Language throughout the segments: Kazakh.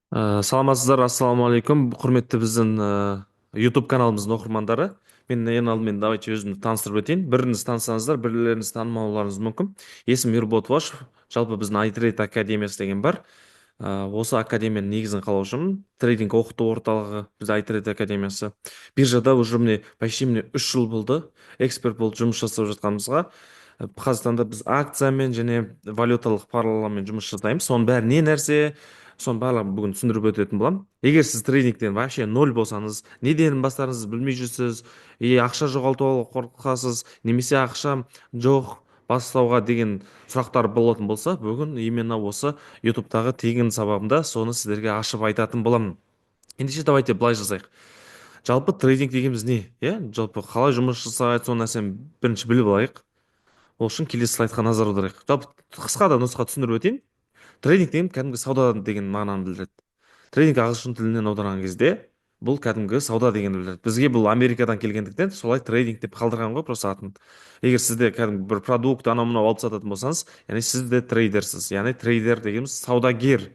Саламатсыздар, ассалаумағалейкум, құрметті біздің YouTube каналымыздың оқырмандары. Мен ең алдымен, давайте, өзімді таныстырып өтейін. Біріңіз танысаңыздар, бірлеріңіз танымауларыңыз мүмкін. Есімім Ерболат Уашев. Жалпы біздің iTrade академиясы деген бар. Осы академияның негізін қалаушымын. Трейдинг оқыту орталығы бізде iTrade академиясы. Биржада уже, міне, почти, міне, 3 жыл болды эксперт болып жұмыс жасап жатқанымызға. Қазақстанда біз акциямен және валюталық паралармен жұмыс жасаймыз. Соның бәрі не нәрсе, соның барлығын бүгін түсіндіріп өтетін боламын. Егер сіз трейдингтен вообще ноль болсаңыз, неден бастарыңызды білмей жүрсіз и ақша жоғалтуға қорқасыз немесе ақшам жоқ бастауға деген сұрақтар болатын болса, бүгін именно осы ютубтағы тегін сабағымда соны сіздерге ашып айтатын боламын. Ендеше, давайте былай жасайық. Жалпы трейдинг дегеніміз не, иә, жалпы қалай жұмыс жасайды, сол нәрсені бірінші біліп алайық. Ол үшін келесі слайдқа назар аударайық. Жалпы қысқа да нұсқа түсіндіріп өтейін. Трейдинг деген кәдімгі сауда деген мағынаны білдіреді. Трейдинг ағылшын тілінен аударған кезде бұл кәдімгі сауда дегенді білдіреді. Бізге бұл Америкадан келгендіктен, солай трейдинг деп қалдырған ғой просто атын. Егер сізде кәдімгі бір продукт, анау мынау алып сататын болсаңыз, яғни сіз де трейдерсіз. Яғни трейдер дегеніміз саудагер.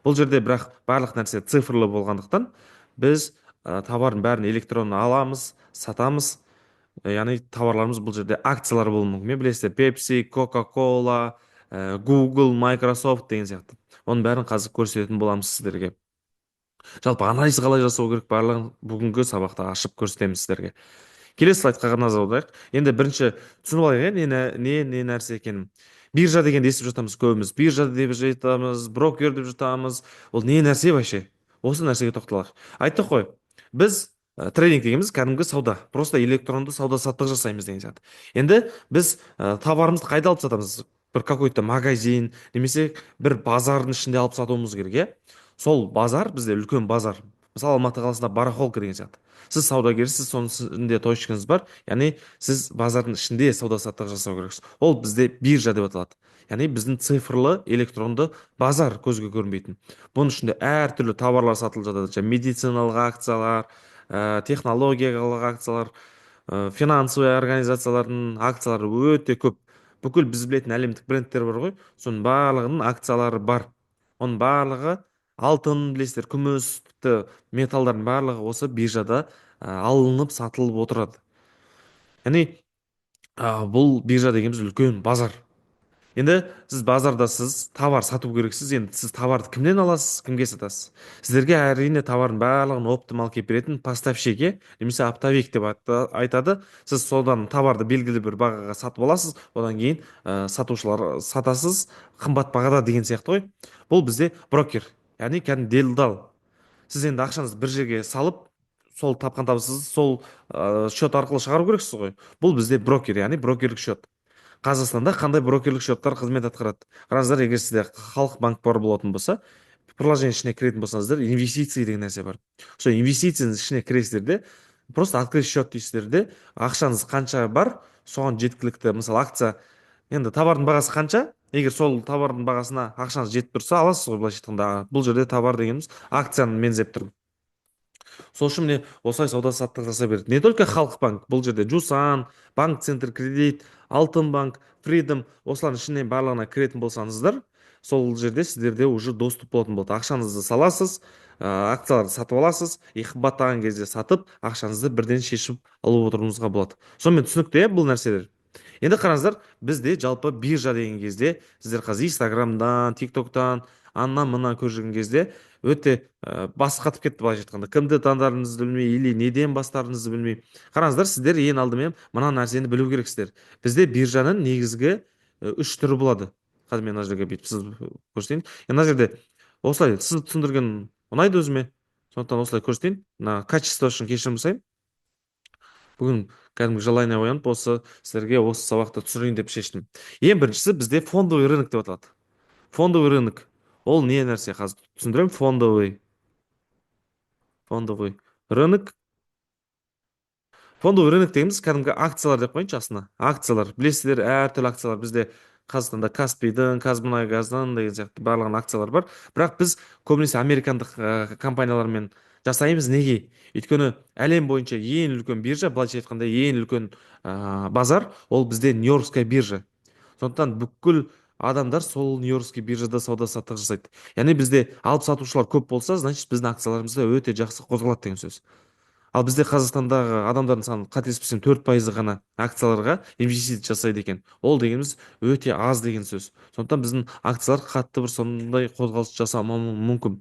Бұл жерде бірақ барлық нәрсе цифрлы болғандықтан, біз товардың бәрін электронды аламыз, сатамыз. Яғни товарларымыз бұл жерде акциялар болуы мүмкін. Мен, білесіздер, Пепси, Кока Кола, Google, Microsoft деген сияқты. Оның бәрін қазір көрсететін боламыз сіздерге. Жалпы анализ қалай жасау керек, барлығын бүгінгі сабақта ашып көрсетеміз сіздерге. Келесі слайдқа назар аударайық. Енді бірінші түсініп алайық, иә, не нәрсе екенін. Биржа дегенді естіп жатамыз көбіміз. Биржа деп жатамыз, брокер деп жатамыз. Ол не нәрсе вообще? Осы нәрсеге тоқталайық. Айттық қой, біз трейдинг дегеніміз кәдімгі сауда, просто электронды сауда саттық жасаймыз деген сияқты. Енді біз товарымызды қайда алып сатамыз? Бір какой-то магазин немесе бір базардың ішінде алып сатуымыз керек, иә. Сол базар бізде үлкен базар, мысалы, Алматы қаласында Барахолка деген сияқты. Сіз саудагерсіз, соның ішінде точкаңыз бар, яғни сіз базардың ішінде сауда саттық жасау керексіз. Ол бізде биржа деп аталады, яғни біздің цифрлы электронды базар, көзге көрінбейтін. Бұның ішінде әртүрлі товарлар сатылып жатады: жаңағы медициналық акциялар, технологиялық акциялар, финансовый организациялардың акциялары өте көп. Бүкіл біз білетін әлемдік брендтер бар ғой, соның барлығының акциялары бар. Оның барлығы, алтын, білесіздер, күміс, тіпті металдардың барлығы осы биржада алынып сатылып отырады. Яғни бұл биржа дегеніміз үлкен базар. Енді сіз базардасыз, товар сату керексіз. Енді сіз товарды кімнен аласыз, кімге сатасыз? Сіздерге, әрине, товардың барлығын оптом алып келіп беретін поставщик немесе оптовик деп айтады. Сіз содан товарды белгілі бір бағаға сатып аласыз, одан кейін сатушылар сатасыз қымбат бағада деген сияқты ғой. Бұл бізде брокер, яғни кәдімгі делдал. Сіз енді ақшаңызды бір жерге салып, сол тапқан табысыңызды сол счет арқылы шығару керексіз ғой. Бұл бізде брокер, яғни брокерлік счет. Қазақстанда қандай брокерлік счеттар қызмет атқарады? Қараңыздар, егер сізде Халық банк бар болатын болса, приложение ішіне кіретін болсаңыздар, инвестиции деген нәрсе бар. Сол инвестицияның ішіне кіресіздер де, просто «открыть счет» дейсіздер де, ақшаңыз қанша бар, соған жеткілікті, мысалы, акция, енді товардың бағасы қанша, егер сол товардың бағасына ақшаңыз жетіп тұрса, аласыз ғой. Былайша айтқанда, бұл жерде товар дегеніміз акцияны меңзеп тұрмын. Сол үшін, міне, осылай сауда саттық жасай береді. Не только Халық банк, бұл жерде Жусан, Банк Центр Кредит, Алтын банк, Фридом, осылардың ішіне барлығына кіретін болсаңыздар, сол жерде сіздерде уже доступ болатын болады. Ақшаңызды саласыз, акцияларды сатып аласыз и қымбаттаған кезде сатып, ақшаңызды бірден шешіп алып отыруыңызға болады. Сонымен түсінікті, иә, бұл нәрселер. Енді қараңыздар, бізде жалпы биржа деген кезде сіздер қазір Инстаграмдан, Тик Токтан, аннан мыннан көріп жүрген кезде өте басы қатып кетті, былайша айтқанда, кімді таңдарыңызды білмей или неден бастарыңызды білмей. Қараңыздар, сіздер ең алдымен мына нәрсені білу керексіздер. Бізде биржаның негізгі үш түрі болады. Қазір мен мына жерге бүйтіп сызып көрсетейін. Енді мына жерде осылай сызып түсіндірген ұнайды өзіме, сондықтан осылай көрсетейін. Мына качество үшін кешірім сұраймын. Бүгін кәдімгі желание оянып, осы сіздерге осы сабақты түсірейін деп шештім. Ең біріншісі бізде фондовый рынок деп аталады. Фондовый рынок ол не нәрсе, қазір түсіндіремін. Фондовый рынок. Фондовый рынок дегеніміз кәдімгі акциялар деп қояйыншы астына. Акциялар, білесіздер, әртүрлі акциялар. Бізде Қазақстанда Каспийдің, Қазмұнайгаздың деген сияқты барлығының акциялары бар. Бірақ біз көбінесе американдық компаниялармен жасаймыз. Неге? Өйткені әлем бойынша ең үлкен биржа, былайша айтқанда, ең үлкен базар ол бізде Нью-Йоркская биржа. Сондықтан бүкіл Адамдар сол Нью-Йоркский биржада сауда саттық жасайды. Яғни бізде алып сатушылар көп болса, значит, біздің акцияларымыз да өте жақсы қозғалады деген сөз. Ал бізде Қазақстандағы адамдардың саны, қателеспесем, 4%-ы ғана акцияларға инвестиция жасайды екен. Ол дегеніміз өте аз деген сөз. Сондықтан біздің акциялар қатты бір сондай қозғалыс жасамауы мүмкін.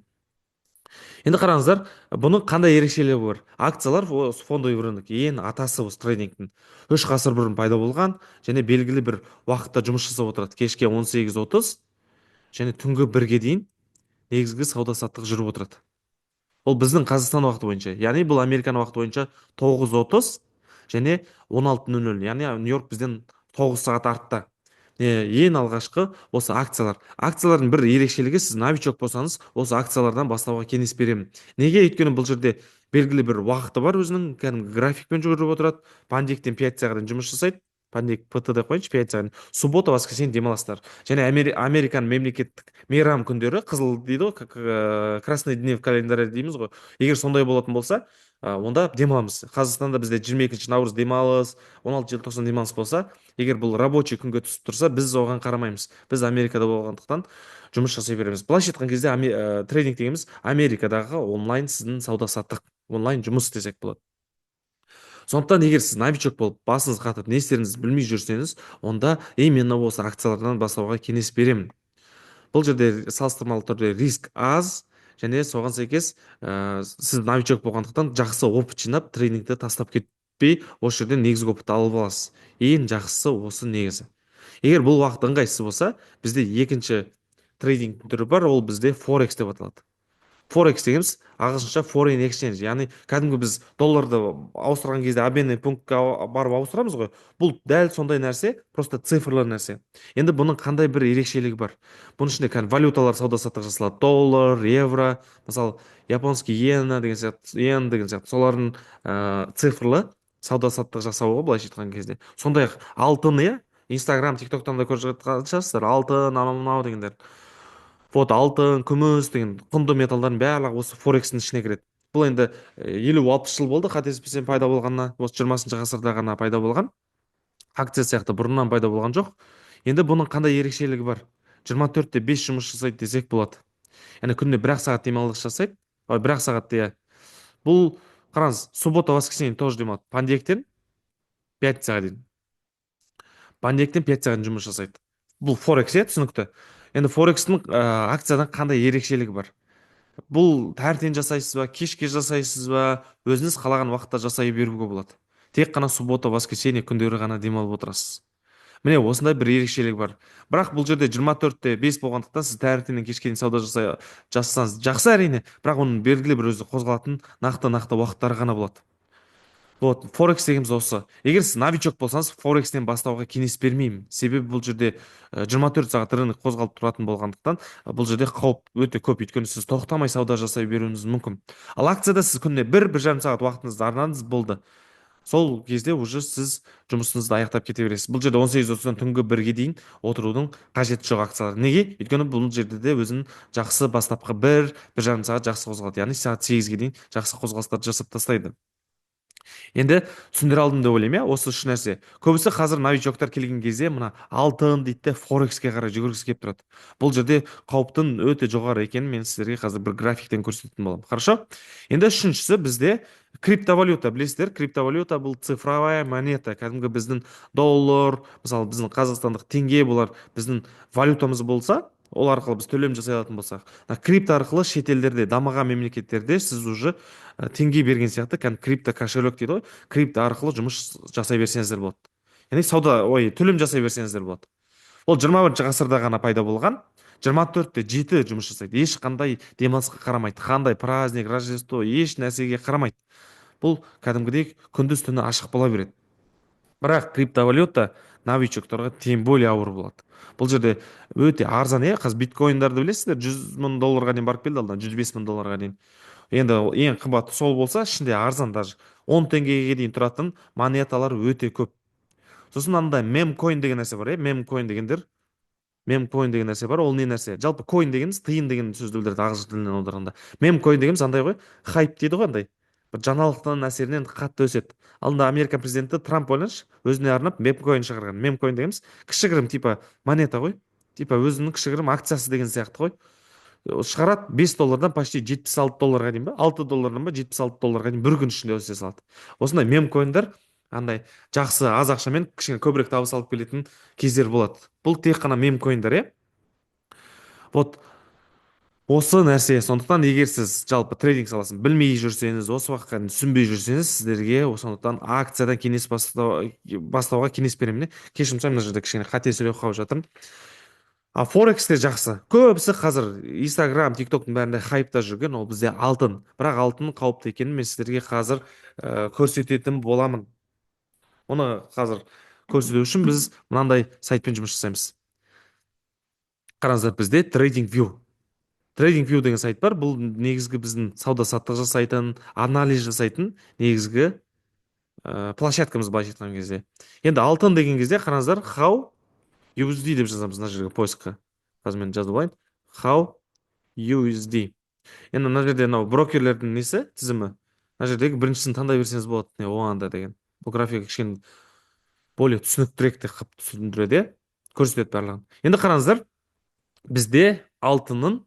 Енді қараңыздар, бұның қандай ерекшелігі бар? Акциялар осы фондовый рынок, ең атасы осы трейдингтің. 3 ғасыр бұрын пайда болған және белгілі бір уақытта жұмыс жасап отырады. Кешке 18:30 және түнгі 1-ге дейін негізгі сауда саттық жүріп отырады. Ол біздің Қазақстан уақыты бойынша, яғни бұл Американың уақыты бойынша 9:30 және 16:00, яғни Нью-Йорк бізден 9 сағат артта. Ең алғашқы осы акциялар. Акциялардың бір ерекшелігі, сіз новичок болсаңыз, осы акциялардан бастауға кеңес беремін. Неге? Өйткені бұл жерде белгілі бір уақыты бар, өзінің кәдімгі графикпен жүгіріп отырады. Понедельниктен пятницаға дейін жұмыс жасайды. Понедельник ПТ деп қояйыншы, пятницаға дейін. Суббота, воскресенье демаласыздар. Және Американың мемлекеттік мейрам күндері, қызыл дейді ғой, как красный дни в календаре дейміз ғой. Егер сондай болатын болса, онда демаламыз. Қазақстанда бізде 22 наурыз демалыс, 16 желтоқсан демалыс болса, егер бұл рабочий күнге түсіп тұрса, біз оған қарамаймыз. Біз Америкада болғандықтан, жұмыс жасай береміз. Былайша айтқан кезде, трейдинг дегеніміз Америкадағы онлайн сіздің сауда саттық, онлайн жұмыс десек болады. Сондықтан егер сіз новичок болып, басыңыз қатып, не істеріңізді білмей жүрсеңіз, онда именно осы акциялардан бастауға кеңес беремін. Бұл жерде салыстырмалы түрде риск аз және соған сәйкес сіз новичок болғандықтан, жақсы опыт жинап, трейдингті тастап кетпей, осы жерден негізгі опытты алып аласыз. Ең жақсысы осы негізі. Егер бұл уақыт ыңғайсыз болса, бізде екінші трейдинг түрі бар, ол бізде форекс деп аталады. Форекс дегеніміз ағылшынша foreign exchange, яғни кәдімгі біз долларды ауыстырған кезде обменный пунктқа барып ауыстырамыз ғой, бұл дәл сондай нәрсе, просто цифрлы нәрсе. Енді бұның қандай бір ерекшелігі бар? Бұның ішінде кәдімгі валюталар сауда саттық жасалады: доллар, евро, мысалы, японский иена деген сияқты, иен деген сияқты. Солардың цифрлы сауда саттық жасауы ғой, былайша айтқан кезде. Сондай ақ алтын, иә, Инстаграм, Тиктоктан да көріп жатқан шығарсыздар, алтын, анау мынау дегендер. Вот алтын, күміс деген құнды металдардың барлығы осы форекстің ішіне кіреді. Бұл енді 50-60 жыл болды, қателеспесем, пайда болғанына. Осы 20-ғасырда ғана пайда болған, акция сияқты бұрыннан пайда болған жоқ. Енді бұның қандай ерекшелігі бар? 24 те 5 жұмыс жасайды десек болады, яғни күніне бір ақ сағат демалыс жасайды. Ой, бір ақ сағат, иә. Бұл, қараңыз, суббота, воскресенье тоже демалады. Понедельниктен пятницаға дейін, понедельниктен пятницаға дейін жұмыс жасайды. Бұл форекс, иә, түсінікті. Енді форекстің акциядан қандай ерекшелігі бар? Бұл таңертең жасайсыз ба, кешке жасайсыз ба, өзіңіз қалаған уақытта жасай беруге болады. Тек қана суббота, воскресенье күндері ғана демалып отырасыз. Міне, осындай бір ерекшелігі бар. Бірақ бұл жерде 24 те 5 болғандықтан, сіз таңертеңнен кешке дейін сауда жасасаңыз жақсы, әрине, бірақ оның белгілі бір өзі қозғалатын нақты нақты уақыттары ғана болады. Вот форекс дегеніміз осы. Егер сіз новичок болсаңыз, форекстен бастауға кеңес бермеймін. Себебі бұл жерде 24 сағат рынок қозғалып тұратын болғандықтан, бұл жерде қауіп өте көп, өйткені сіз тоқтамай сауда жасай беруіңіз мүмкін. Ал акцияда сіз күніне 1-1,5 сағат уақытыңызды арнадыңыз, болды. Сол кезде уже сіз жұмысыңызды аяқтап кете бересіз. Бұл жерде 18:30-дан түнгі 1-ге дейін отырудың қажеті жоқ акциялар. Неге? Өйткені бұл жерде де өзінің жақсы бастапқы 1-1,5 сағат жақсы қозғалады, яғни сағат 8-ге дейін жақсы қозғалыстарды жасап тастайды. Енді түсіндіре алдым деп ойлаймын, иә, осы үш нәрсе. Көбісі қазір новичоктар келген кезде мына алтын дейді де, форекске қарай жүгіргісі келіп тұрады. Бұл жерде қауіптің өте жоғары екенін мен сіздерге қазір бір графиктен көрсететін боламын. Хорошо. Енді үшіншісі бізде криптовалюта. Білесіздер, криптовалюта бұл цифровая монета. Кәдімгі біздің доллар, мысалы, біздің қазақстандық теңге, бұлар біздің валютамыз болса, ол арқылы біз төлем жасай алатын болсақ, мына крипто арқылы шетелдерде, дамыған мемлекеттерде сіз уже теңге берген сияқты, кәдімгі крипто кошелек дейді ғой, крипто арқылы жұмыс жасай берсеңіздер болады, яғни сауда, ой, төлем жасай берсеңіздер болады. Ол 21-ғасырда ғана пайда болған. 24 те 7 жұмыс жасайды, ешқандай демалысқа қарамайды, қандай праздник, рождество, еш нәрсеге қарамайды. Бұл кәдімгідей күндіз түні ашық бола береді. Бірақ криптовалюта новичоктарға тем более ауыр болады. Бұл жерде өте арзан, иә. Қазір биткоиндарды білесіздер, 100 000 долларға дейін барып келді алдынан, 105 000 долларға дейін. Енді ең қымбаты сол болса, ішінде арзан, даже 10 теңгеге дейін тұратын монеталар өте көп. Сосын андай мемкоин деген нәрсе бар, иә. Мемкоин дегендер, мемкоин деген нәрсе бар. Ол не нәрсе жалпы? Коин дегеніміз тиын деген сөзді білдіреді ағылшын тілінен аударғанда. Мемкоин дегеніміз андай ғой, хайп дейді ғой, андай бір жаңалықтың әсерінен қатты өседі. Алдында Америка президенті Трамп, ойлаңызшы, өзіне арнап мемкоин шығарған. Мемкоин дегеніміз кішігірім типа монета ғой. Типа өзінің кішігірім акциясы деген сияқты ғой. Шығарады 5 доллардан почти 76 долларға дейін ба, 6 доллардан ба 76 долларға дейін бір күн ішінде өсе салады. Осындай мемкоиндар андай жақсы, аз ақшамен кішкене көбірек табыс алып келетін кездер болады. Бұл тек қана мемкоиндар, иә. Вот осы нәрсе. Сондықтан егер сіз жалпы трейдинг саласын білмей жүрсеңіз, осы уақытқа дейін түсінбей жүрсеңіз, сіздерге сондықтан акциядан кеңес бастауға кеңес беремін. Кешірім сұраймын, мына жерде кішкене қате сөйлеп қалып жатырмын. А форексте жақсы. Көбісі қазір Инстаграм, Тиктоктың бәрінде хайпта жүрген ол бізде алтын. Бірақ алтын қауіпті екенін мен сіздерге қазір көрсететін боламын. Оны қазір көрсету үшін біз мынандай сайтпен жұмыс жасаймыз. Қараңыздар, бізде TradingView деген сайт бар. Бұл негізгі біздің сауда саттық жасайтын, анализ жасайтын негізгі площадкамыз, былайша айтқан кезде. Енді алтын деген кезде, қараңыздар, XAU USD деп жазамыз мына жерге, поискқа. Қазір мен жазып алайын, XAU USD. Енді мына жерде мынау брокерлердің несі, тізімі. Мына жердегі біріншісін таңдай берсеңіз болады. Не оғанда деген бұл графика кішкене более түсініктірек те қылып түсіндіреді, иә, көрсетеді барлығын. Енді қараңыздар, бізде алтынның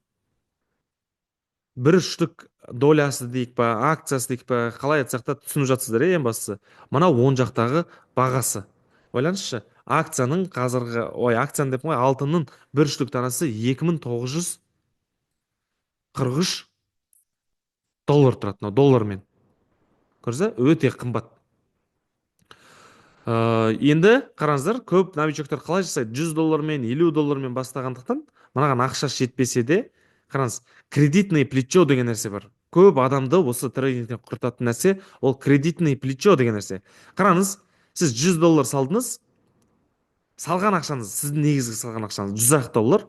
бір үштік долясы дейік па, акциясы дейік па, қалай айтсақ та, түсініп жатсыздар, иә. Ең бастысы мынау оң жақтағы бағасы. Ойлаңызшы, акцияның қазіргі, ой, акцияның деппін ғой, алтынның бір үштік данасы 2943 доллар тұрады. Мынау доллармен, көрдіңіз, өте қымбат. Енді қараңыздар, көп новичоктар қалай жасайды? 100 доллармен, 50 доллармен бастағандықтан, мынаған ақшасы жетпесе де, қараңыз, кредитное плечо деген нәрсе бар. Көп адамды осы трейдингтен құртатын нәрсе ол кредитное плечо деген нәрсе. Қараңыз, сіз 100 доллар салдыңыз. Салған ақшаңыз, сіздің негізгі салған ақшаңыз 100 ақ доллар,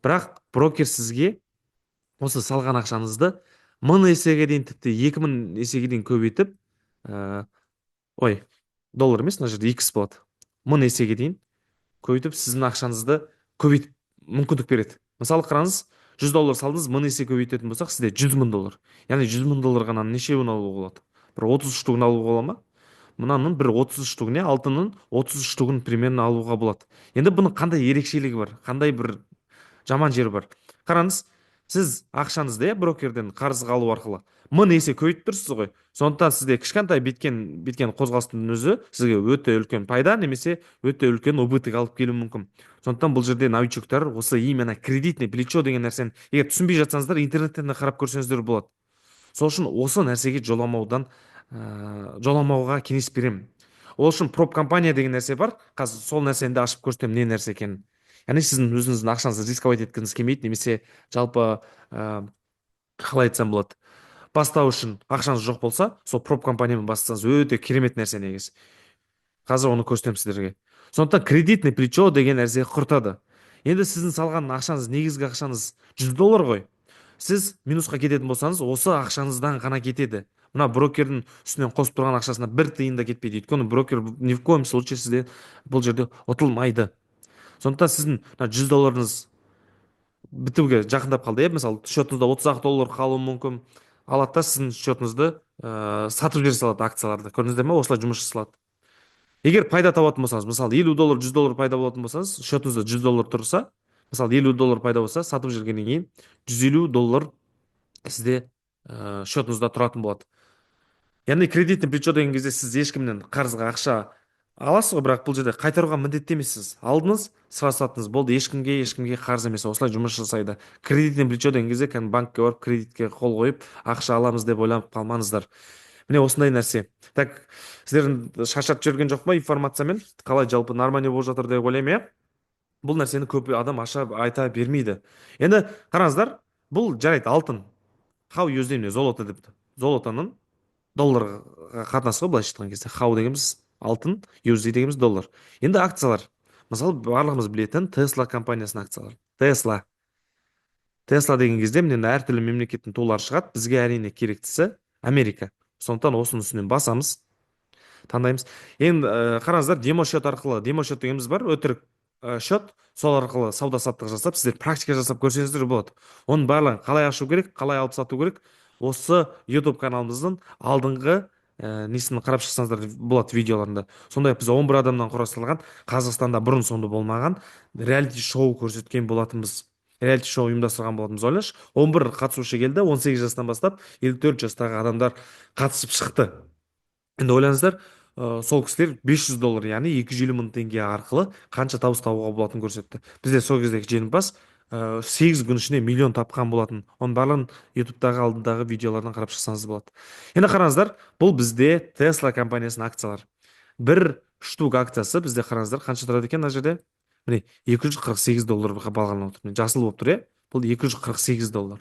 бірақ брокер сізге осы салған ақшаңызды 1000 есеге дейін, тіпті 2000 есеге дейін көбейтіп, ой, доллар емес, мына жерде икс болады, 1000 есеге дейін көбейтіп, сіздің ақшаңызды көбейтіп мүмкіндік береді. Мысалы, қараңыз, 100 доллар салдыңыз, 1000 есе көбейтетін болсақ, сізде 100 мың доллар. Яғни 100 мың долларға мынаның нешеуін алуға болады? Бір 30 штугін алуға бола ма? Мынаның бір 30 штугіне, алтынның 30 штугін примерно алуға болады. Енді бұның қандай ерекшелігі бар, қандай бір жаман жері бар? Қараңыз, сіз ақшаңызды, иә, брокерден қарызға алу арқылы 1000 есе көбейтіп тұрсыз ғой. Сондықтан сізде кішкентай біткен қозғалыстың өзі сізге өте үлкен пайда немесе өте үлкен убыток алып келуі мүмкін. Сондықтан бұл жерде новичоктар осы именно кредитное плечо деген нәрсені егер түсінбей жатсаңыздар, интернеттен де қарап көрсеңіздер болады. Сол үшін осы нәрсеге жоламауға кеңес беремін. Ол үшін проп компания деген нәрсе бар. Қазір сол нәрсені де ашып көрсетемін, не нәрсе екенін. Яғни сіздің өзіңіздің ақшаңызды рисковать еткіңіз келмейді немесе жалпы, қалай айтсам болады, бастау үшін ақшаңыз жоқ болса, сол проп компаниямен бастасаңыз, өте керемет нәрсе негізі. Қазір оны көрсетемін сіздерге. Сондықтан кредитное плечо деген нәрсе құртады. Енді сіздің салған ақшаңыз, негізгі ақшаңыз 100 доллар ғой. Сіз минусқа кететін болсаңыз, осы ақшаңыздан ғана кетеді. Мына брокердің үстінен қосып тұрған ақшасына бір тиын да кетпейді, өйткені брокер ни в коем случае сізден бұл жерде ұтылмайды. Сондықтан сіздің мына 100 долларыңыз бітуге жақындап қалды, иә, мысалы, счетыңызда 30 ақ доллар қалуы мүмкін. Алады да, сіздің счетыңызды сатып жібере салады акцияларды. Көрдіңіздер ме, осылай жұмыс жасалады. Егер пайда табатын болсаңыз, мысалы, 50 доллар, 100 доллар пайда болатын болсаңыз, счетыңызда 100 доллар тұрса, мысалы, 50 доллар пайда болса, сатып жібергеннен кейін 150 доллар сізде счетыңызда тұратын болады. Яғни кредитное плечо деген кезде сіз ешкімнен қарызға ақша аласыз ғой, бірақ бұл жерде қайтаруға міндетті емессіз. Алдыңыз, сразу саттыңыз, болды, ешкімге қарыз емес. Осылай жұмыс жасайды. Кредитное плечо деген кезде кәдімгі банкке барып, кредитке қол қойып ақша аламыз деп ойланып қалмаңыздар. Міне, осындай нәрсе. Так, сіздердің шаршатып жіберген жоқ па информациямен? Қалай, жалпы нормально болып жатыр деп ойлаймын, иә. Бұл нәрсені көп адам аша айта бермейді. Енді қараңыздар, бұл жарайды, алтын XAU USD, золото деп, золотоның долларға қатынасы ғой, былайша айтқан кезде. XAU дегеніміз алтын, USD дегеніміз доллар. Енді акциялар. Мысалы, барлығымыз білетін Тесла компаниясының акциялары. Тесла, Тесла деген кезде, міне, әртүрлі мемлекеттің тулары шығады. Бізге, әрине, керектісі Америка. Сондықтан осының үстінен басамыз, таңдаймыз. Енді қараңыздар, демо счет арқылы, демо счет дегеніміз бар, өтірік счет, сол арқылы сауда саттық жасап, сіздер практика жасап көрсеңіздер болады. Оның барлығын қалай ашу керек, қалай алып сату керек, осы YouTube каналымыздың алдыңғы Несін қарап шықсаңыздар болады видеоларында. Сондай ақ біз 11 адамнан құрастырылған, Қазақстанда бұрын соңды болмаған реалити шоу көрсеткен болатынбыз, реалити шоу ұйымдастырған болатынбыз. Ойлашы, 11 қатысушы келді, 18 жастан бастап 54 жастағы адамдар қатысып шықты. Енді ойлаңыздар, сол кісілер 500 доллар, яғни 250 мың теңге арқылы қанша табыс табуға болатынын көрсетті. Бізде сол кездегі жеңімпаз 8 күн ішінде миллион тапқан болатын. Оның барлығын Ютубтағы алдындағы видеолардан қарап шықсаңыз болады. Енді қараңыздар, бұл бізде Тесла компаниясының акциялары. Бір штук акциясы бізде, қараңыздар, қанша тұрады екен? Мына жерде, міне, 248 долларға бағаланып отыр. Жасыл болып тұр, иә, бұл 248 доллар.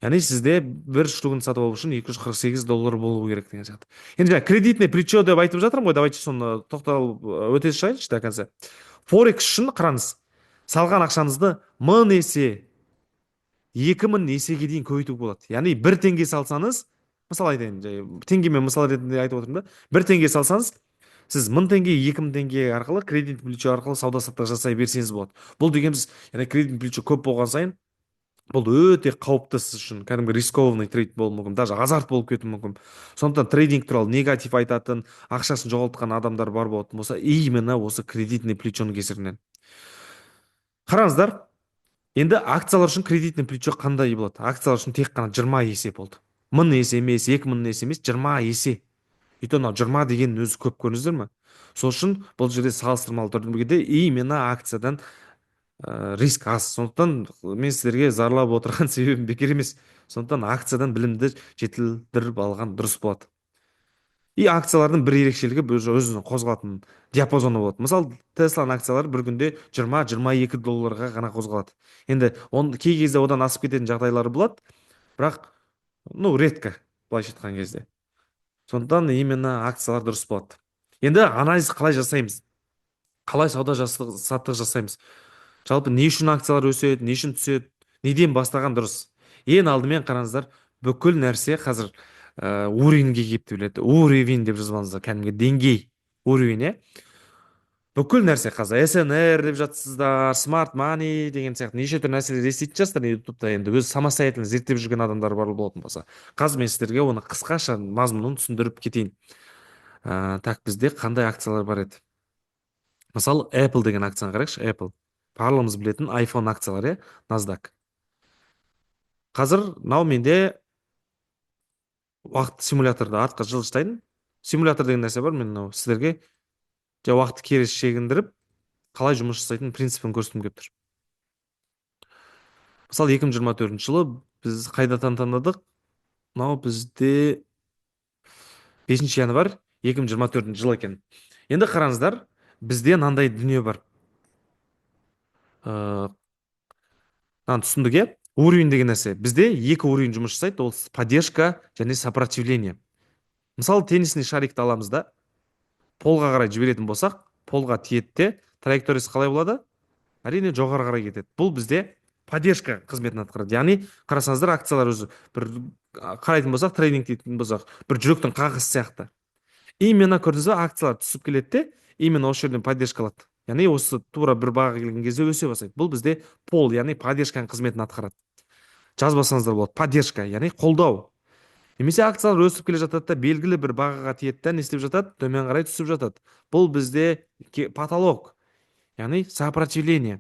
Яғни сізде бір штугін сатып алу үшін 248 доллар болу керек деген сияқты. Енді жаңа кредитный плечо деп айтып жатырмын ғой, давайте соны тоқталып өте шығайыншы до конца. Форекс үшін, қараңыз, салған ақшаңызды 1000 есе, 2000 есеге дейін көбейтуге болады. Яғни 1 теңге салсаңыз, мысал айтайын, жай теңгемен мысал ретінде айтып отырмын да, 1 теңге салсаңыз, сіз 1000 теңге, 2000 теңге арқылы, кредит плечо арқылы сауда саттық жасай берсеңіз болады. Бұл дегеніміз, яғни кредит плечо көп болған сайын, бұл өте қауіпті сіз үшін, кәдімгі рискованный трейд болуы мүмкін, даже азарт болып кетуі мүмкін. Сондықтан трейдинг туралы негатив айтатын, ақшасын жоғалтқан адамдар бар болатын болса, именно осы кредитный плечоның кесірінен. Қараңыздар, енді акциялар үшін кредитный плечо қандай болады? Акциялар үшін тек қана 20 есе болды. 1000 есе емес, 2000 есе емес, 20 есе. И то мынау 20 дегеннің өзі көп, көрдіңіздер ме? Сол үшін бұл жерде салыстырмалы түрде именно акциядан риск аз. Сондықтан мен сіздерге зарлап отырған себебім бекер емес. Сондықтан акциядан білімді жетілдіріп алған дұрыс болады. И акциялардың бір ерекшелігі, бұл өзінің қозғалатын диапазоны болады. Мысалы, Тесланың акциялары бір күнде 20-22 долларға ғана қозғалады. Енді он кей кезде одан асып кететін жағдайлары болады, бірақ, ну, редко, былайша айтқан кезде. Сондықтан именно акциялар дұрыс болады. Енді анализ қалай жасаймыз, қалай сауда саттық жасаймыз, жалпы не үшін акциялар өседі, не үшін түседі, неден бастаған дұрыс? Ең алдымен, қараңыздар, бүкіл нәрсе қазір уровеньге келіп тіреледі. Уровень деп жазып алыңыздар, кәдімгі деңгей, уровень, иә. Бүкіл нәрсе қазір СНР деп жатсыздар, смарт мани деген сияқты неше түрлі нәрселер еститін шығарсыздар Ютубта. Енді өзі самостоятельно зерттеп жүрген адамдар бар болатын болса, қазір мен сіздерге оны қысқаша мазмұнын түсіндіріп кетейін. Так, бізде қандай акциялар бар еді? Мысалы, Apple деген акцияны қарайықшы. Apple, барлығымыз білетін iPhone акциялары, иә, NASDAQ. Қазір мынау менде уақыт симуляторды артқа жылжытайын. Симулятор деген нәрсе бар. Мен мынау сіздерге уақытты кері шегіндіріп, қалай жұмыс жасайтын принципін көрсеткім келіп тұр. Мысалы, 2024 жылы біз қай датаны таңдадық? Мынау бізде 5 январь 2024 жыл екен. Енді қараңыздар, бізде мынандай дүние бар. Мынаны түсіндік, иә? Уровень деген нәрсе. Бізде екі уровень жұмыс жасайды, ол поддержка және сопротивление. Мысалы, теннисный шарикті аламыз да, полға қарай жіберетін болсақ, полға тиеді де, траекториясы қалай болады? Әрине, жоғары қарай кетеді. Бұл бізде поддержка қызметін атқарады. Яғни қарасаңыздар, акциялар өзі бір қарайтын болсақ, трейдинг дейтін болсақ, бір жүректің қағысы сияқты. Именно, көрдіңіз ба, акциялар түсіп келеді де, именно осы жерден поддержка алады. Яғни осы тура бір бағаға келген кезде өсе бастайды. Бұл бізде пол, яғни поддержканың қызметін атқарады. Жазбасаңыздар болады, поддержка, яғни қолдау. Немесе акциялар өсіп келе жатады да, белгілі бір бағаға тиеді да, не істеп жатады? Төмен қарай түсіп жатады. Бұл бізде потолок, яғни сопротивление,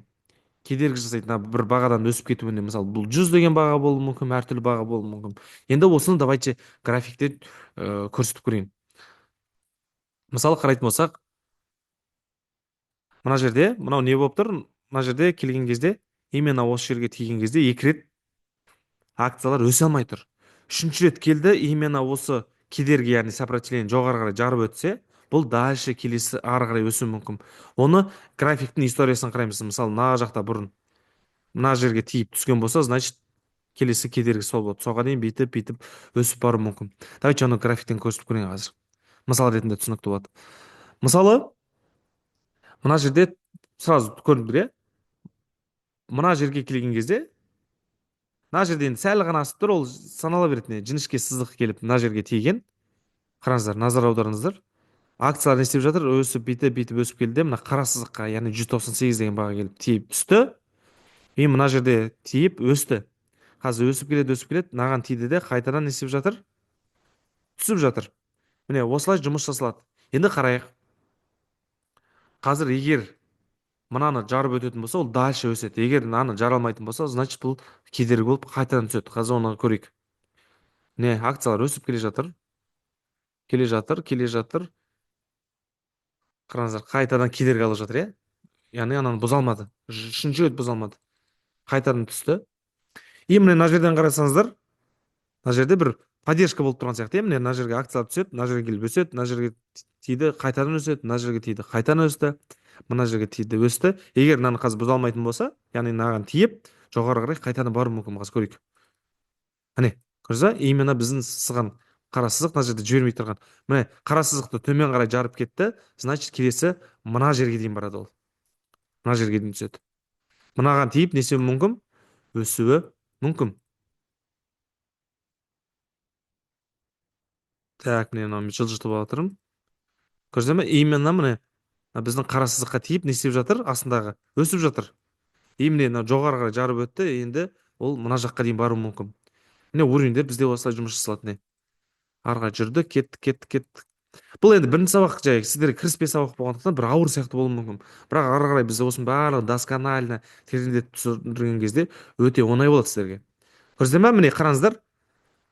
кедергі жасайды мына бір бағадан өсіп кетуіне. Мысалы, бұл 100 деген баға болуы мүмкін, әртүрлі баға болуы мүмкін. Енді осыны давайте графикте көрсетіп көрейін. Мысалы, қарайтын болсақ, мына жерде мынау не болып тұр? Мына жерде келген кезде, именно осы жерге тиген кезде екі рет акциялар өсе алмай тұр. Үшінші рет келді, именно осы кедергі, яғни сопротивление жоғары қарай жарып өтсе, бұл дальше келесі ары қарай өсуі мүмкін. Оны графиктің историясын қараймыз. Мысалы, мына жақта бұрын мына жерге тиіп түскен болса, значит, келесі кедергі сол болады. Соған дейін бүйтіп бүйтіп өсіп баруы мүмкін. Давайте оны графиктен көрсетіп көрейін қазір, мысал ретінде түсінікті болады. Мысалы, мына жерде сразу көрініп тұр, иә, мына жерге келген кезде, мына жерде енді сәл ғана асып тұр, ол санала береді. Не, жіңішке сызық келіп мына жерге тиген. Қараңыздар, назар аударыңыздар, акциялар не істеп жатыр? Өсіп, бүйтіп бүйтіп өсіп келді де, мына қара сызыққа, яғни 198 деген бағаға келіп тиіп түсті. И мына жерде тиіп өсті. Қазір өсіп келеді, өсіп келеді, мынаған тиді де, қайтадан не істеп жатыр? Түсіп жатыр. Міне, осылай жұмыс жасалады. Енді қарайық. Қазір егер мынаны жарып өтетін болса, ол дальше өседі. Егер мынаны жара алмайтын болса, значит, бұл кедергі болып қайтадан түседі. Қазір оны көрейік. Міне, акциялар өсіп келе жатыр. Келе жатыр, келе жатыр. Қараңыздар, қайтадан кедергі алып жатыр, иә? Яғни ананы бұза алмады. Үшінші рет бұза алмады. Қайтадан түсті. И міне, мына жерден қарасаңыздар, мына жерде бір поддержка болып тұрған сияқты, иә? Міне, мына жерге акциялар түседі, мына жерге келіп өседі, мына жерге тиді, қайтадан өседі, мына жерге тиді, қайтадан өсті, мына жерге тиді, өсті. Егер мынаны қазір бұза алмайтын болса, яғни мынаған тиіп, жоғары қарай қайтадан баруы мүмкін. Қазір көрейік. Міне, көрдіңіз ба? Именно біздің сызған қара сызық мына жерде жібермей тұрған. Міне, қара сызықты төмен қарай жарып кетті, значит, келесі мына жерге дейін барады ол. Мына жерге дейін түседі. Мынаған тиіп не істеуі мүмкін? Өсуі мүмкін. Так, міне, мынаны жылжытып жатырмын. Көрдіңіздер ме? Именно міне, біздің қара сызыққа тиіп не істеп жатыр? Астындағы өсіп жатыр. И міне, мына жоғары қарай жарып өтті, енді ол мына жаққа дейін баруы мүмкін. Міне, уровеньдер бізде осылай жұмыс жасалады. Міне, ары қарай жүрді, кетті, кетті, кетті. Бұл енді бірінші сабақ, жай сіздерге кіріспе сабақ болғандықтан бір ауыр сияқты болуы мүмкін. Бірақ ары қарай біз осының барлығын досконально тереңдетіп түсіндірген кезде өте оңай болады сіздерге. Көрдіңіздер ме? Міне, қараңыздар.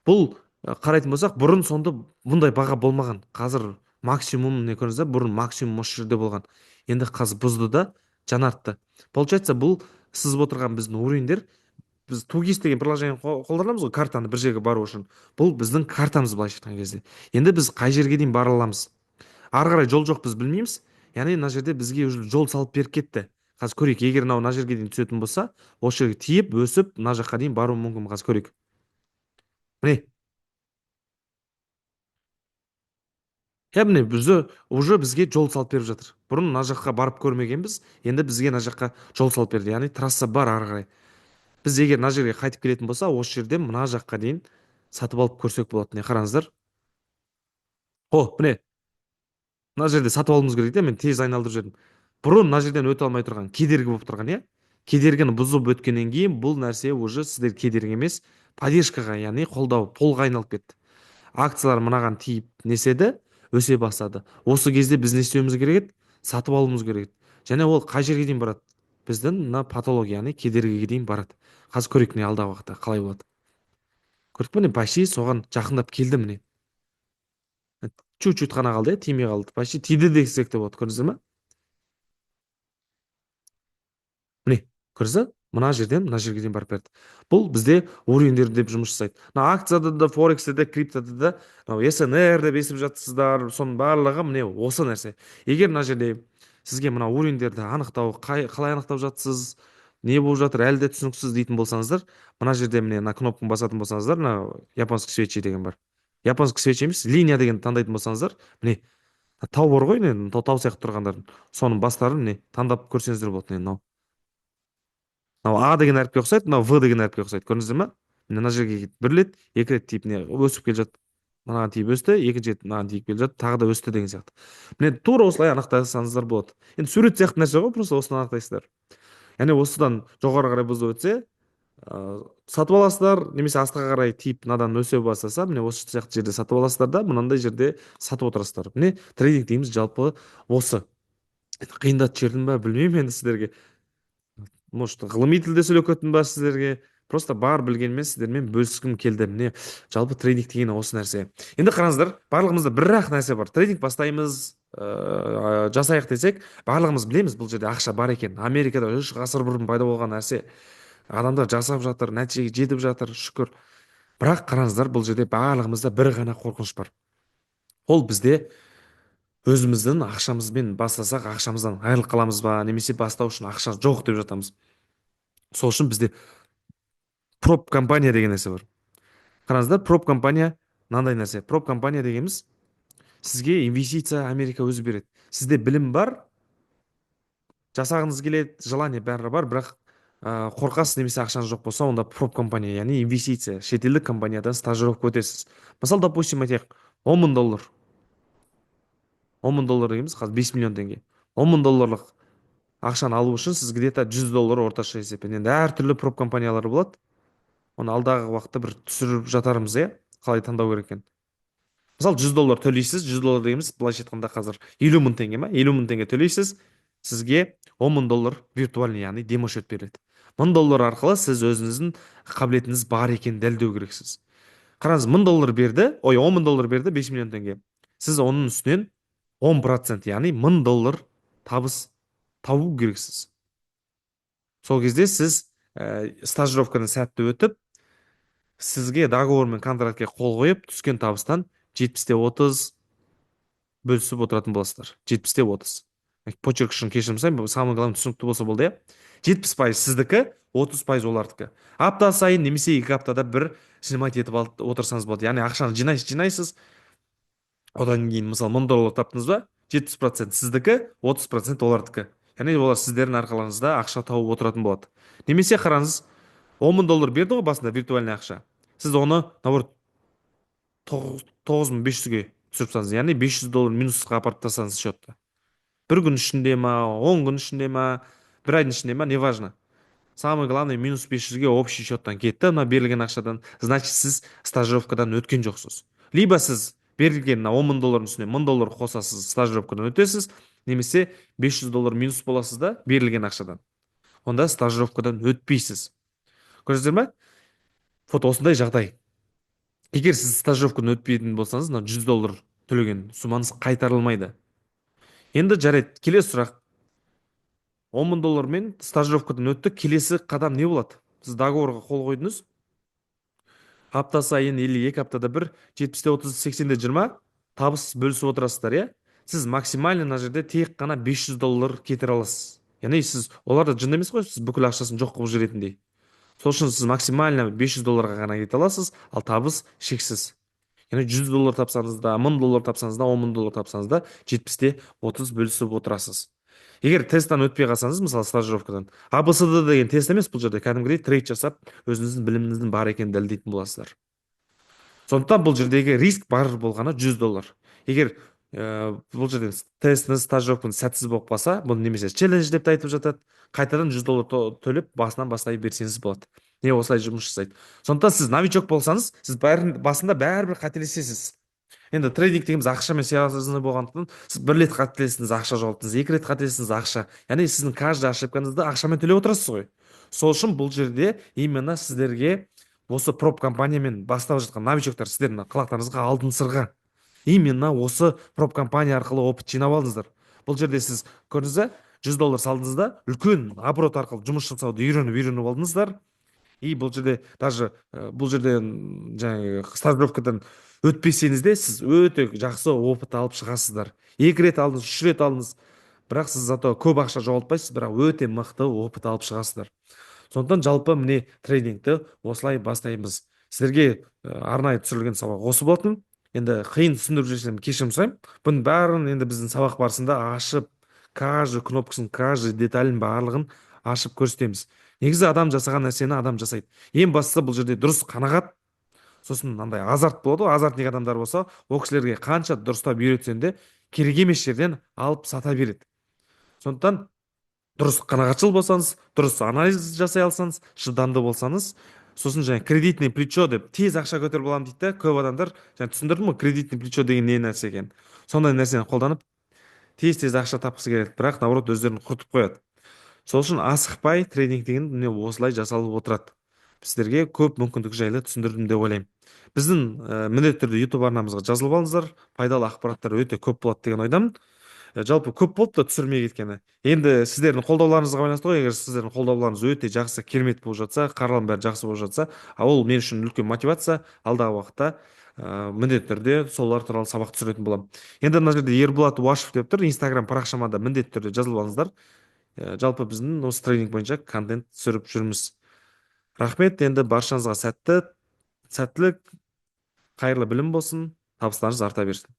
Бұл қарайтын болсақ, бұрын сонды бұндай баға болмаған. Қазір максимум, міне, көрдіңіздер, бұрын максимум осы жерде болған. Енді қазір бұзды да жанартты. Получается, бұл сызып отырған біздің уровеньдер, біз 2ГИС деген приложение қолданамыз ғой, картаны бір жерге бару үшін. Бұл біздің картамыз, былайша айтқан кезде. Енді біз қай жерге дейін бара аламыз? Ары қарай жол жоқ, біз білмейміз. Яғни мына жерде бізге уже жол салып беріп кетті. Қазір көрейік, егер мынау мына жерге дейін түсетін болса, осы жерге тиіп, өсіп, мына жаққа дейін баруы мүмкін. Қазір көрейік. Міне. Иә, міне, бізді уже бізге жол салып беріп жатыр. Бұрын мына жаққа барып көрмегенбіз, енді бізге мына жаққа жол салып берді. Яғни трасса бар ары қарай. Біз егер мына жерге қайтып келетін болса, осы жерден мына жаққа дейін сатып алып көрсек болады. Міне, қараңыздар. О, міне. Мына жерде сатып алуымыз керек те, мен тез айналдырып жібердім. Бұрын мына жерден өте алмай тұрған, кедергі болып тұрған, иә? Кедергіні бұзып өткеннен кейін бұл нәрсе уже сіздер кедергі емес, поддержкаға, яғни қолдау, полға айналып кетті. Акциялар мынаған тиіп неседі, өсе бастады. Осы кезде біз не істеуіміз керек еді? Сатып алуымыз керек еді. Және ол қай жерге дейін барады? Біздің мына патология, яғни кедергіге дейін барады. Қазір көрейік, міне, алдағы уақытта қалай болады. Көрдік пе, міне, почти соған жақындап келді, міне. Чуть-чуть қана қалды, иә, тимей қалды. Почти тиді десек те болады, көрдіңіздер ме? Міне, көрдіңіз бе? Мына жерден мына жерге дейін барып берді. Бұл бізде уровеньдер деп жұмыс жасайды. Мына акцияда да, форексте де, криптода да, мынау СНР деп естіп жатсыздар, соның барлығы міне осы нәрсе. Егер мына жерде сізге мына уровеньдерді анықтау, қалай анықтап жатсыз, не болып жатыр, әлі де түсініксіз дейтін болсаңыздар, мына жерде міне мына кнопканы басатын болсаңыздар, мына японский свечи деген бар. Японский свечи емес, линия деген таңдайтын болсаңыздар, міне тау бар ғой, міне тау сияқты тұрғандардың, соның бастарын міне таңдап көрсеңіздер болады. Міне, мынау. Мынау А деген әріпке ұқсайды, мынау В деген әріпке ұқсайды. Көрдіңіздер ме? Міне, мына жерге бір рет, екі рет тиіп, міне, өсіп келе жатты. Мынаған тиіп өсті, екінші рет мынаған тиіп келе жатты, тағы да өсті деген сияқты. Міне, тура осылай анықтасаңыздар болады. Енді сурет сияқты нәрсе ғой, просто осыны анықтайсыздар. Яғни осыдан жоғары қарай бұзып өтсе, сатып аласыздар, немесе астыға қарай тиіп мынадан өсе бастаса, міне, осы сияқты жерде сатып аласыздар да, мынандай жерде сатып отырасыздар. Міне, трейдинг дейміз жалпы осы. Қиындатып жібердім ба, білмеймін енді сіздерге. Может, ғылыми тілде сөйлеп кеттім ба сіздерге? Просто бар білгеніммен сіздермен бөліскім келді. Міне, жалпы трейдинг деген осы нәрсе. Енді қараңыздар, барлығымызда бір ақ нәрсе бар. Трейдинг бастаймыз, жасайық десек, барлығымыз білеміз, бұл жерде ақша бар екен. Америкада 3 ғасыр бұрын пайда болған нәрсе. Адамдар жасап жатыр, нәтижеге жетіп жатыр, шүкір. Бірақ қараңыздар, бұл жерде барлығымызда бір ғана қорқыныш бар. Ол бізде өзіміздің ақшамызбен бастасақ, ақшамыздан айырылып қаламыз ба, немесе бастау үшін ақша жоқ деп жатамыз. Сол үшін бізде проп компания деген нәрсе бар. Қараңыздар, проп компания мынандай нәрсе. Проп компания дегеніміз сізге инвестиция Америка өзі береді. Сізде білім бар, жасағыңыз келеді, желание бәрі бар, бірақ қорқасыз немесе ақшаңыз жоқ болса, онда проп компания, яғни инвестиция, шетелдік компаниядан стажировка өтесіз. Мысалы, допустим, айтайық, 10 мың доллар. 10 мың доллар дегеніміз қазір 5 миллион теңге. 10 мың долларлық ақшаны алу үшін сіз где-то 100 доллар орташа есеппен. Енді әртүрлі проп компаниялар болады. Оны алдағы уақытта бір түсіріп жатармыз, иә, қалай таңдау керек екенін. Мысалы, 100 доллар төлейсіз. 100 доллар дегеніміз, былайша айтқанда, қазір 50 000 теңге ма? 50 000 теңге төлейсіз, сізге 10 000 доллар виртуальный, яғни демо счет беріледі. 1000 доллар арқылы сіз өзіңіздің қабілетіңіз бар екенін дәлелдеу керексіз. Қараңыз, 1000 доллар берді, ой, 10 000 доллар берді, 5 миллион теңге. Сіз оның үстінен 10%, яғни 1000 доллар табыс табу керексіз. Сол кезде сіз стажировканы сәтті өтіп, сізге договор мен контрактке қол қойып, түскен табыстан 70-те 30 бөлісіп отыратын боласыздар. 70-те 30. Почерк үшін кешірім сұраймын. Самое главное, түсінікті болса болды, иә. 70% сіздікі, 30% олардікі. Апта сайын немесе 2 аптада бір снимать етіп алып отырсаңыз болады. Яғни ақшаны жинайсыз, жинайсыз. Одан кейін, мысалы, 1000 доллар таптыңыз ба, 70% сіздікі, 30% олардікі. Яғни олар сіздердің арқаларыңызда ақша тауып отыратын болады. Немесе қараңыз, 10 000 доллар берді ғой басында виртуальный ақша. Сіз оны, наоборот, 9500-ге түсіріп тастаңыз, яғни 500 доллар минусқа апарып тастаңыз счетты. Бір күн ішінде ма, 10 күн ішінде ма, бір айдың ішінде ма, неважно. Самое главное, минус 500-ге общий счеттан кетті мына берілген ақшадан. Значит, сіз стажировкадан өткен жоқсыз. Либо сіз берілген мына 10 000 доллардың үстіне 1000 доллар қосасыз, стажировкадан өтесіз, немесе 500 доллар минус боласыз да берілген ақшадан, онда стажировкадан өтпейсіз. Көрдіңіздер ма? Вот осындай жағдай. Егер сіз стажировкадан өтпейтін болсаңыз, мына 100 доллар төлеген суммаңыз қайтарылмайды. Енді жарайды, келесі сұрақ: 10 000 доллармен стажировкадан өтті, келесі қадам не болады? Сіз договорға қол қойдыңыз, апта сайын или 2 аптада бір 70-те 30, 80-де 20 табыс бөлісіп отырасыздар, иә. Сіз максимально мына жерде тек қана 500 доллар кетіре аласыз. Яғни сіз, олар да жын емес қой, сіз бүкіл ақшасын жоқ қылып жіберетіндей. Сол үшін сіз максимально 500 долларға ғана кете аласыз, ал табыс шексіз. Яғни 100 доллар тапсаңыз да, 1000 доллар тапсаңыз да, 10 000 доллар тапсаңыз да, 70-те 30 бөлісіп отырасыз. Егер тесттен өтпей қалсаңыз, мысалы, стажировкадан, А, Б, С, Д деген тест емес бұл жерде, кәдімгідей трейд жасап, өзіңіздің біліміңіздің бар екенін дәлелдейтін боласыздар. Сондықтан бұл жердегі риск бар болғаны 100 доллар. Егер бұл жерден тестіңіз, стажировкаңыз сәтсіз болып қалса, бұны немесе челлендж деп те айтып жатады, қайтадан 100 доллар төлеп, басынан бастай берсеңіз болады. Не, осылай жұмыс жасайды. Сондықтан сіз новичок болсаңыз, сіз бәрін басында бәрібір қателесесіз. Енді трейдинг дегеніміз ақшамен связанный болғандықтан, сіз бір рет қателестіңіз, ақша жоғалттыңыз, екі рет қателестіңіз, ақша. Яғни сіздің каждый ошибкаңызды ақшамен төлеп отырасыз ғой. Сол үшін бұл жерде именно сіздерге осы проп компаниямен бастап жатқан новичоктар, сіздердің құлақтарыңызға алтын сырға. Именно осы проп компания арқылы опыт жинап алдыңыздар. Бұл жерде сіз көрдіңіз ба, 100 доллар салдыңыз да, үлкен оборот арқылы жұмыс жасауды үйреніп алдыңыздар. И бұл жерде даже бұл жерде жаңағы стажировкадан өтпесеңіз де, сіз өте жақсы опыт алып шығасыздар. Екі рет алдыңыз, үш рет алдыңыз, бірақ сіз зато көп ақша жоғалтпайсыз, бірақ өте мықты опыт алып шығасыздар. Сондықтан жалпы, міне, трейдингті осылай бастаймыз. Сіздерге арнайы түсірілген сабақ осы болатын. Енді қиын түсіндіріп жіберсем, кешірім сұраймын. Бұның бәрін енді біздің сабақ барысында ашып, каждый кнопкасын, каждый деталін, барлығын ашып көрсетеміз. Негізі адам жасаған нәрсені адам жасайды. Ең бастысы, бұл жерде дұрыс қанағат, сосын мынандай азарт болады ғой. Азартник адамдар болса, ол кісілерге қанша дұрыстап үйретсең де, керек емес жерден алып сата береді. Сондықтан дұрыс қанағатшыл болсаңыз, дұрыс анализ жасай алсаңыз, шыдамды болсаңыз, сосын жаңа кредитный плечо деп тез ақша көтеріп аламын дейді да көп адамдар. Жаңа түсіндірдім ғой, кредитный плечо деген не нәрсе екенін. Сондай нәрсені қолданып, тез тез ақша тапқысы келеді, бірақ, наоборот, өздерін құртып қояды. Сол үшін асықпай, трейдинг деген міне осылай жасалып отырады. Сіздерге көп мүмкіндік жайлы түсіндірдім деп ойлаймын. Біздің міндетті түрде YouTube арнамызға жазылып алыңыздар, пайдалы ақпараттар өте көп болады деген ойдамын. Жалпы көп болды да түсірмей кеткені. Енді сіздердің қолдауларыңызға байланысты ғой. Егер сіздердің қолдауларыңыз өте жақсы, керемет болып жатса, қаралым бәрі жақсы болып жатса, а ол мен үшін үлкен мотивация. Алдағы уақытта міндетті түрде солар туралы сабақ түсіретін боламын. Енді мына жерде Ерболат Уашев деп тұр, Инстаграм парақшама да міндетті түрде жазылып алыңыздар. Жалпы біздің осы трейдинг бойынша контент түсіріп жүрміз. Рахмет. Енді баршаңызға сәттілік, қайырлы білім болсын, табыстарыңыз арта берсін.